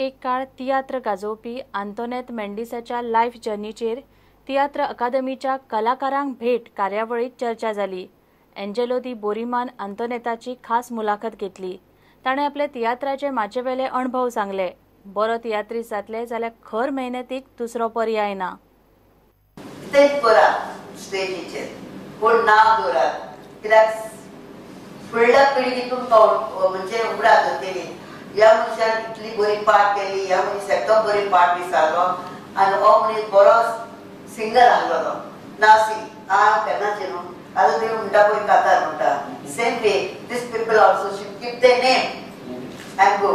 एक काळ तियात्र गाजोवपी आंतोनेत मेंडिसाच्या लायफ जर्नीचेर तियात्र अकादमीच्या कलाकारांक भेट कार्यावळीत चर्चा जाली. एंजेलो दी बोरीमान आंतोनेताची खास मुलाखत घेतली. ताणें आपले तियात्राचे माचयेवेले अणभव सांगले. बरो तियात्रीस्त जातले जाल्यार खर मेहनतीक दुसरो पर्याय ना. तेच करा स्टेजीचेर पूण नांव दवरात, कित्याक फुडल्या पिळगी तुमकां म्हणजे उगडास जातली, ह्या मनशान इतली बरी पार्ट केली, ह्या मनीस एकदम बरी पार्ट दिसालो आनी हो मनीस बरो सिंगर आसलेलो. ना सी हांव केन्नाच न्हू आतां तुमी म्हणटा पळय कातार म्हणटा, same way this people also should keep the name and go.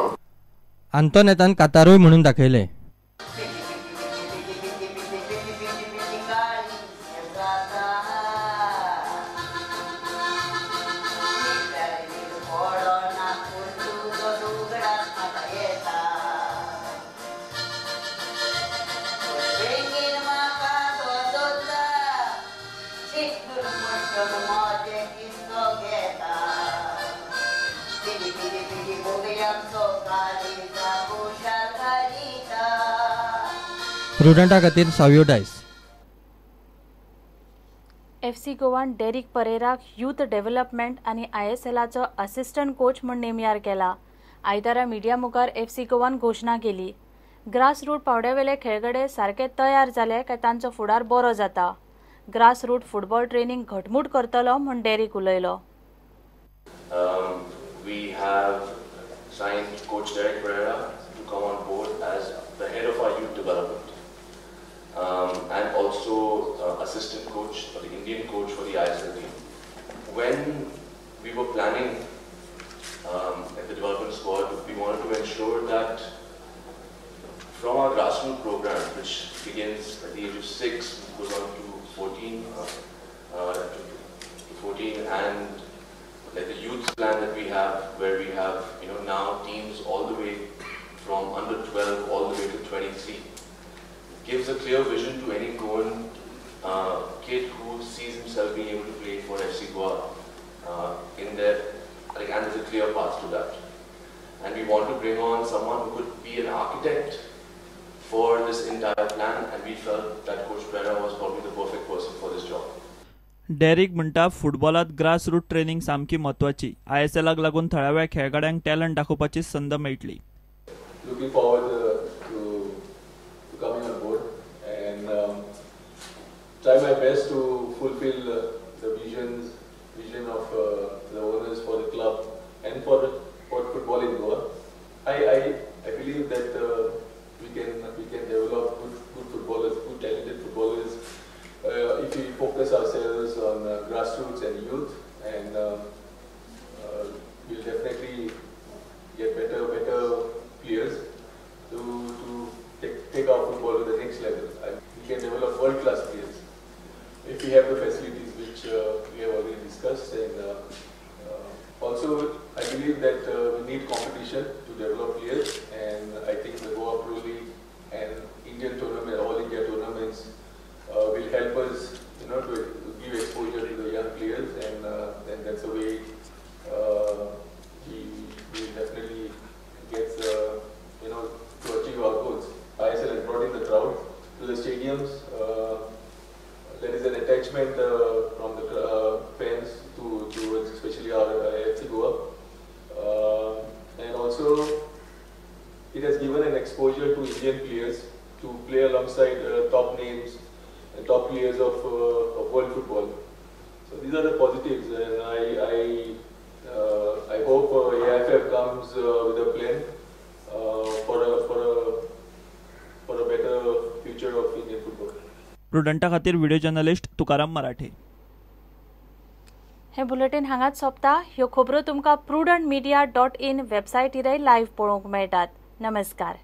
आंतोनेतान कातारूय म्हणून दाखयले. प्रुडंटा खातीर सावियो डायस. एफसी गोवान डेरिक परेराक यूथ डेव्हलपमेंट आनी आयएसएलाचो असिस्टंट कोच म्हूण नेमयार केला. आयतारा मिडिया मुखार एफसी गोवान घोशणा केली. ग्रासरूट पावंड्यावेले खेळगडे सारके तयार जाले काय तांचो फुडार बरो जाता. ग्रासरूट फुटबॉल ट्रेनिंग घटमूट करतलो म्हूण डेरिक उलयलो. We have signed Coach Derek Pereira to come on board as the head of our youth development and also assistant coach or the Indian coach for the ISL team. When we were planning at the development squad, we wanted to ensure that from our grassroots program, which begins at the age of 6, goes on to 14, and like the youth plan that we have, where we have now teams all the way from under 12 all the way to 23, gives a clear vision to any Goan kid who sees himself being able to play for FC Goa in their like, and there's a clear path to that. And we want to bring on someone who could be an architect for this entire plan, and we felt that Coach Pereira was probably the perfect person for this job. Derek म्हणटा फुटबॉलात grassroot training सामकी म्हत्वाची. आयएसएलाक लागून थळाव्या खेळगड्यांक talent दाखोवपाची संद मेळटली. Looking forward to coming on board and try my best to fulfill the vision of the owners for the club and for football in Goa. I believe that we can develop good footballers, good talented footballers if we focus ourselves on grassroots and youth, and we'll definitely get better players to take our football to the next level. And we can develop world-class players if we have the facilities which we have already discussed. And also, I believe that we need competition to develop players, and I think the Goa Pro League and Indian tournament, all India tournaments will help us, to give exposure to the young players, and then that's a way we will definitely get, to achieve our goals. ISL has brought in the crowd to the stadiums. There is an attachment from the fans towards especially our FC Goa, and also it has given an exposure to Indian players to play alongside top names and top players of world football. So these are the positives, and I hope AIFF comes with a plan for a better future of Indian football. प्रुडंटा खातीर video journalist Tukaram मराठे. हे bulletin हांगाच सोंपता. ह्यो खबरो तुमकां prudentmedia.in वेबसायटीरय live पळोवंक मेळटात. नमस्कार.